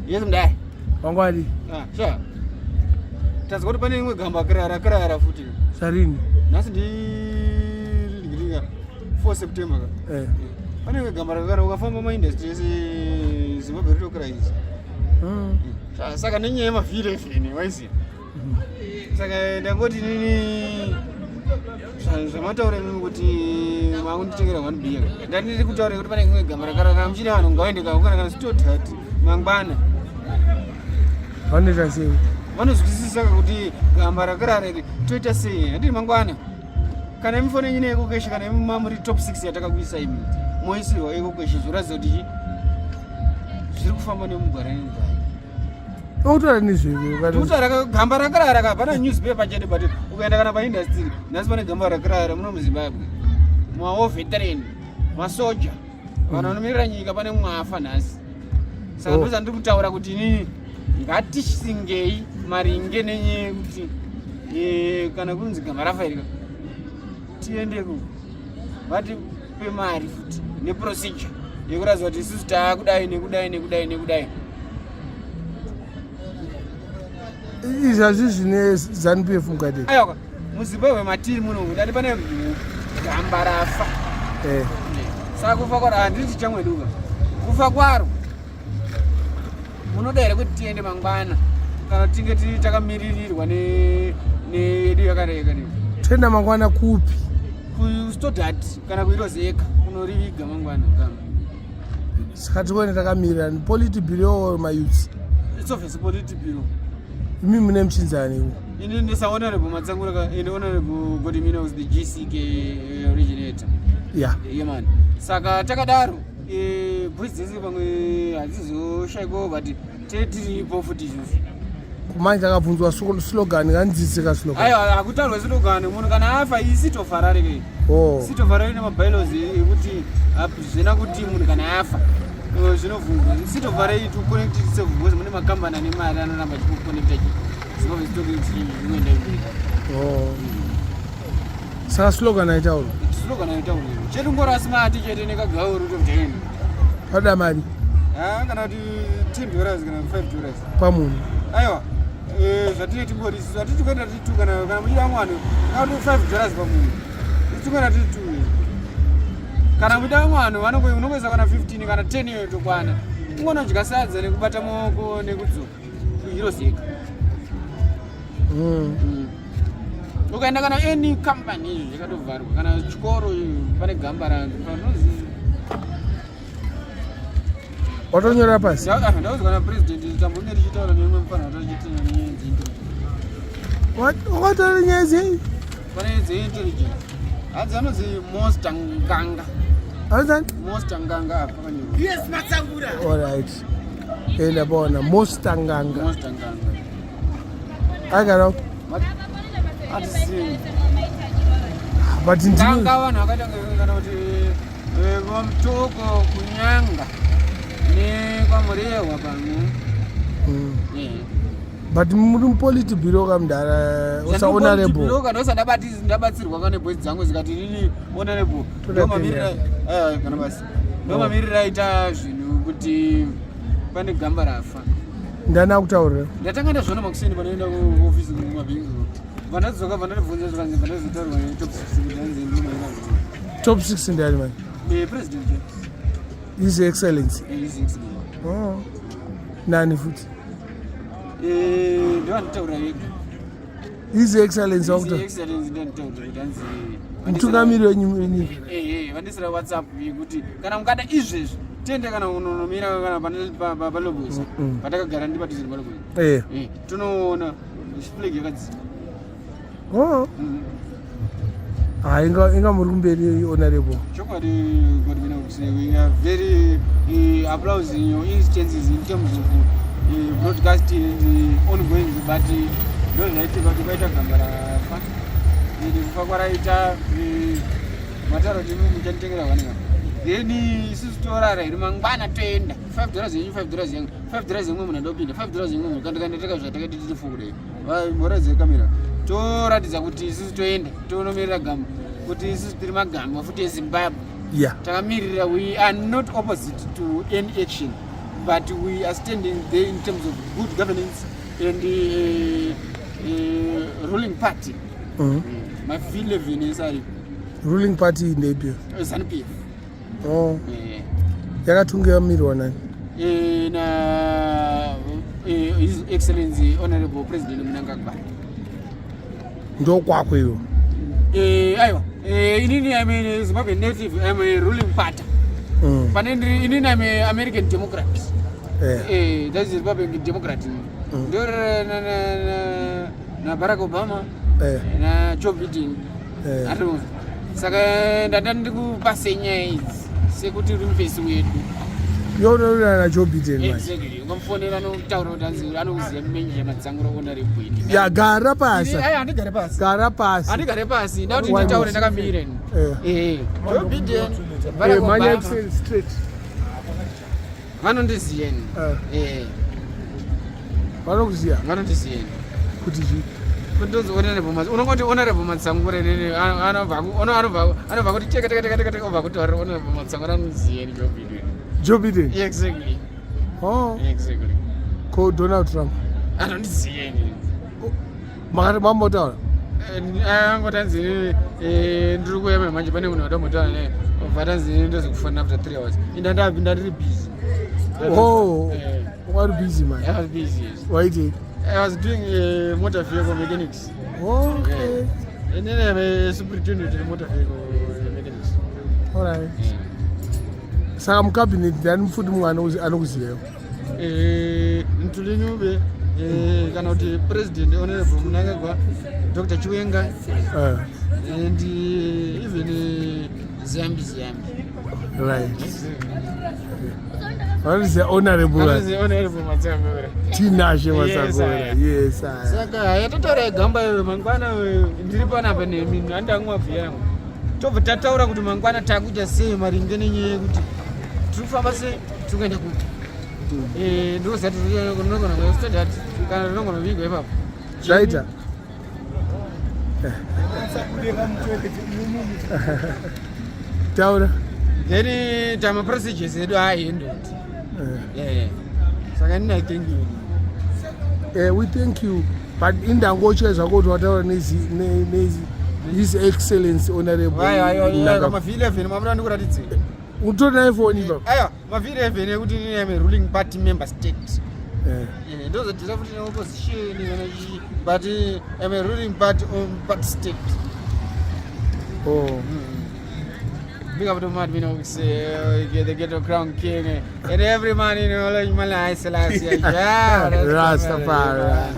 Yes mdai. Wangwadi. Ah, sure. Tazwa kuti pane imwe gamba kirara kirara futi. Sarini. Nhasi ndi ndinga 4 September ka. Eh. Pane imwe gamba rakakara ukafamba ma industry yese Zimbabwe ritokira izi. Saka nenyaya yemavhiri efeni waiziva. Saka ndangoti nini zvamataura imimi kuti makunditengera one beer ndati ndiri kutaura kuti pane imwe gamba rakarara muchine vanhu ngaende kana kana sitotati mangwana vanoita sei vanozwisisa kuti gamba rakarara iri toita sei handiri mangwana kana imi foni yenyu neekokeshe kana imi mamuri top 6 yatakakuisa imi moisirwa ekokeshe zvoratidza kuti zviri kufamba nemugwara nemugwara Ukutaura nezvei? Gamba rakarara ka pana newspaper chete but ukaenda kana paindustry nhasi pane gamba rakarara muno muZimbabwe. Mawo veteran, masoja, vanhu vanomirira nyika pane mumwe afa nhasi. Saka oh. ndozvandiri kutaura kuti inini ngatisingei maringe nenyaya yekuti eh, kana kunzi gamba rafa iri tiende ku vatipe mari futi neprocedure yekuratidza kuti isusu taakudai nekudai nekudai nekudai izvi hazvi zvine zanup f mukati aiwa muzimbabwe matiri muno ndati pane gamba rafa eh. saka kufa kwaro handiti chamweduka kufa kwaro munoda here kuti tiende mangwana kana tinge tiri takamiririrwa neyedu yakareka toenda mangwana kupi kustodart kana kuirozeka kunoriviga mangwana gamba saka tikuone takamirira politburo or mayouths It's obvious politburo imi mune muchinzani ini ndisa honorable matsangura and honorable godimina was the gck eh, originator yeah yeah man saka takadaro eh, boys dzese pamwe hadzizoshaikwo but tiripo futi isusu kumanje akabvunzwa slogan kanzitse ka slogan aiwa hakutaurwe slogan munhu kana afa isitofarare ke oh. sitofarare nemabailos ekuti zvina kuti munhu kana afa eh, zvinovhunzwa sitofarare to connect itself because mune makambani ane mari anoramba achikuconnecta Zimbabwe Stock Exchange inoenda mberi oh. Saka slogan aitaurwa slogan aitaurwa chete ngora smart chete nekagauru toteni pada mari ah kana kuti $10 kana $5 pamunhu aiwa eh, zvatine tingori isu hatiti kuenda tiri two kana kana muchida mwana kana kuti $5 pamunhu isu kuenda tiri two kana muchida mwana vanongo unongoisa kana 15 kana 10 iyoyo tokwana ungonodya sadza nekubata maoko nekudzoka kuhiroseka Ukaenda kana any company izvi zvakatovharwa kana chikoro pane gamba rangu panozi watonyora pasi ndaudzwa na president tambonge tichitaura neimwe mufana watachitina nenyaya dzeintelligence wakataura nyaya dzei pane dzeintelligence hanzi anonzi monster nganga anonzi monster nganga apa pakanyorwa yes matsangura all right enda paona monster nganga monster nganga agara but ndanga vanhu vakaita kana kuti eh, vamutoko kunyanga nekwamurehwa pamwe hmm. eh. but muri mupolitiburo kamudhara usaonarebo ndabatsirwa kane boys dzangu zikati nini honorable ndomamirira eh, kana basi ndomamirira aita zvinhu kuti pane gamba rafa ndana kutaurira ndatanga ndazviona makuseni panoenda kuofisi kumabhingi vandadzoka vandatibvunza zvikanzi vandazotaurwa netop six kuti hanzi ndinomaina top six ndiani mani eh, president his excellency eh, his excellency oh. nani futi eh, ndovanditaura vega his excellency wakuta mutungamiri wenyika vandisira whatsapp yekuti kana mukada izvezvi tiende kana unonomira kana palobosa patakagara ndi padhuze nepalobosa eh. eh, tonoona flag yakadzika oh. Ah, inga inga muri kumberi honorable chokwadi godwin we are very uh, applauding your instances in terms of uh, broadcasting and uh, ongoing but ndo zvaitika kuti kwaita gamba rafa ende kufa kwaraita mataura kuti muchanditengera vaneka then isusu torara here mangwana toenda $5 yenyu $5 yangu $5 yemwe munhu andopinda $5 yemwe munhu kandikaenda takazvatakaita tiri four kudai moratidza kamera toratidza kuti isusu toenda tonomirira gamba kuti isusu tiri magamba futi ezimbabwe yeah. takamirira we are not opposite to any action But we are standing there in terms of good governance and ruling party. Ma V11 esari. Ruling party ndeipi? ZANU PF. Oh. Yakatungamirirwa nani? Na His Excellency Honorable President Mnangagwa. Ndokwako iwo? Aiwa, inini I'm a Zimbabwe native, I'm a ruling party. Pane ndiri inini, I'm a American Democrat. That's Zimbabwe Democrat. Ndo na Barack Obama na Joe Biden. Ati saka ndanda ndiri kupase nyaya idzi sekuti uri mufesi wedu. Yonorirana naJoe Biden manje? Exactly, ukamufonera anotaura kuti anzi anokuziva mumenje Matsangura, honorable. Ya, gara pasi. Ai, handigare pasi. Gara pasi. Handigare pasi, ndakuti Why nditaure not? ndakamira. Joe Biden, Barack Manya Obama kuseri straight. Vanondiziva ini. Vanokuziva? Vanondiziva ini. Kuti chii? Kundozi honorable Mats, unongoti honorable Matsangura nene anobva kuti teka teka teka teka teka, obva kuti honorable Matsangura anoziva ni Joe Biden. Joe Biden? Exactly. Oh. Exactly. Ko Donald Trump? Anondiziva ini. Makati mambotaura? Angotanzi ndiri kuyema manje, pane munhu watombotaura naye, obva tanzi ndozokufonera after 3 hours. Inda ndiri busy. Oh. Wari busy man? I was busy, yes. Waitei? I was doing motor vehicle mechanics. And then I'm a superintendent in motor vehicle mechanics. Alright, saka mucabinet ndani futi mumwe anokuzivayo? Mthuli Ncube, kana kuti President Honorable Mnangagwa, Dr Chiwenga and even Ziyambi Ziyambi. Right, vanoziva honorable? Anozi Honorable Matsangura. Tinashe Yes, Matsangura. aya. Yes, aya. Saka yatotaura gamba iyoyo, mangwana ndiri panapa nemi, handangwa yangu, tobva tataura kuti mangwana takuita sei maringe nenyaya yekuti tiri kufamba sei, tiri kuenda kupi. Ndozati rinogona kuestadhat kana rinogona kuvigwa ipapo. Zvaita. Taura. Then tamaprocedures edu ahendoti. Saka ndina, thank you. We thank you, but indangochaya zvako kuti wataura His Excellency Honorable Mnangagwa. Ma V11 mamuda ndikuratidzei? Utori naye foni ipapo? Aiwa, ma V11 ekuti ndine ruling party member state. Eh. Ndozodhira futi neopposition kana chii, but I'm a ruling party on party state. Oh. Big up to Mad Minox, the ghetto crown king, and every man in all of my life, yeah. Rastafari.